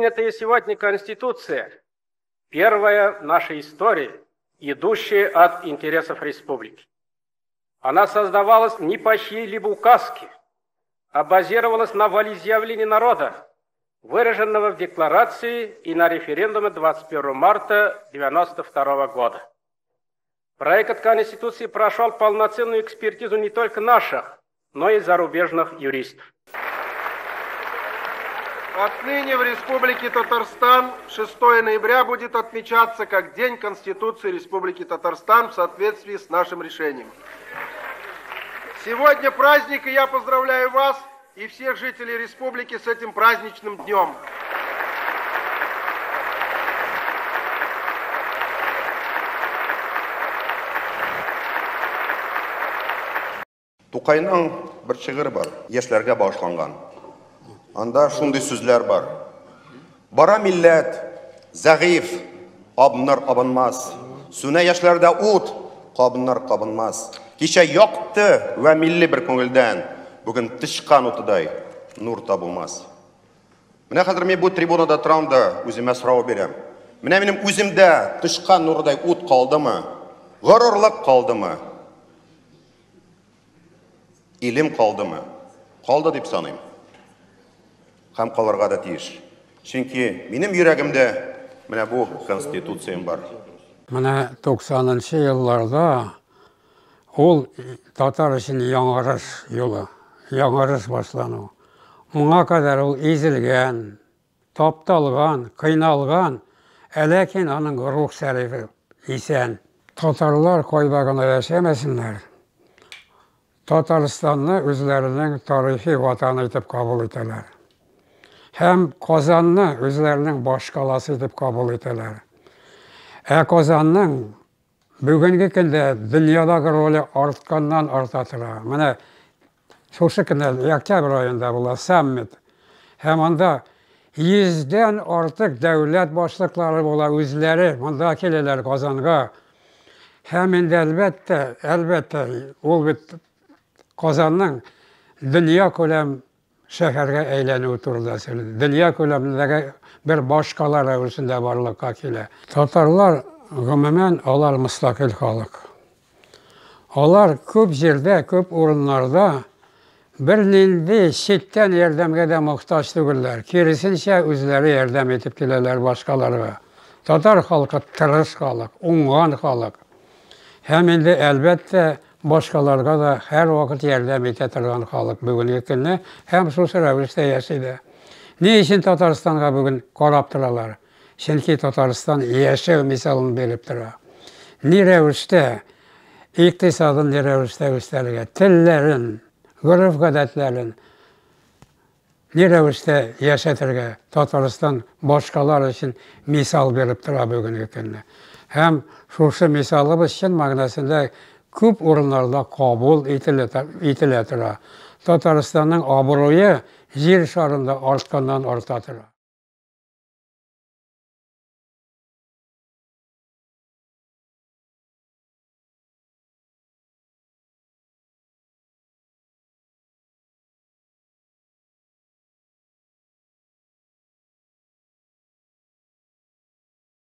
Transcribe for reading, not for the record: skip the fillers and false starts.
Принятая сегодня Конституция – первая в нашей истории, идущая от интересов республики. Она создавалась не по чьей-либо указке, а базировалась на волеизъявлении народа, выраженного в декларации и на референдуме 21 марта 1992 года. Проект Конституции прошел полноценную экспертизу не только наших, но и зарубежных юристов. Отныне в Республике Татарстан 6 ноября будет отмечаться как День Конституции Республики Татарстан в соответствии с нашим решением. Сегодня праздник, и я поздравляю вас и всех жителей республики с этим праздничным днем. Тукайның бер шигыре бар, яшьләргә багышланган. Анда шундый сүзләр бар. Бара милләт, зәгыйфь, абыныр абынмас. Сүнә яшьләрдә ут, кабыныр кабынмас. Кичә якты вә милли бер күңелдән, бүген тычкан утыдай нур табылмас. Менә хәзер мин бу трибунада торам да үземә сорау бирәм. Менә минем үземдә тычкан нурыдай ут калдымы? Горурлык калдымы? Илем калдымы? Калды дип саныйм. Һәм калырга да тиеш. Чөнки минем йөрәгемдә менә бу конституциям бар. Менә 90 елларда ул татар өчен яңарыш юлы, яңарыш башлану. Моңа кадәр ул изелгән, тапталган, кыйналган, ә ләкин аның рух шәрифе исән. Татарлар кайда гына яшәмәсеннәр, Татарстанны үзләренең тарихи ватаны итеп кабул итәләр. Һәм Казанны үзләренең башкаласы итеп кабул итәләр. Ә Казанның бүгенге көндә дөньядагы роле артканнан арта тора. Менә шушы көндә октябрь аенда була саммит. Һәм анда 100дән артык дәүләт башлыклары була, үзләре монда киләләр Казанга. Һәм инде әлбәттә, ул бит Казанның дөнья күләм шәһәргә әйләнүе турында сөйли. Дөнья күләмендәге бер башкала рәвешендә барлыкка килә. Татарлар гомумән алар мөстәкыйль халык. Алар күп җирдә, күп урыннарда бернинди читтән ярдәмгә дә мохтаҗ түгелләр. Киресенчә үзләре ярдәм итеп киләләр башкаларга. Татар халкы тырыш халык, уңган халык. Һәм инде әлбәттә башкаларга да һәр вакыт ярдәм итә торган халык бүгенге көнне һәм шушы рәвештә яши дә. Ни өчен Татарстанга бүген карап торалар? Чөнки Татарстан яшәү мисалын биреп тора. Ни рәвештә икътисадын ни рәвештә үстерергә, телләрен, гореф-гадәтләрен ни рәвештә яшәтергә Татарстан башкалар өчен мисал биреп тора бүгенге көнне. Һәм шушы мисалыбыз чын мәгънәсендә күп урыннарда кабул ителә тора. Татарстанның абруе җир шарында артканнан арта тора.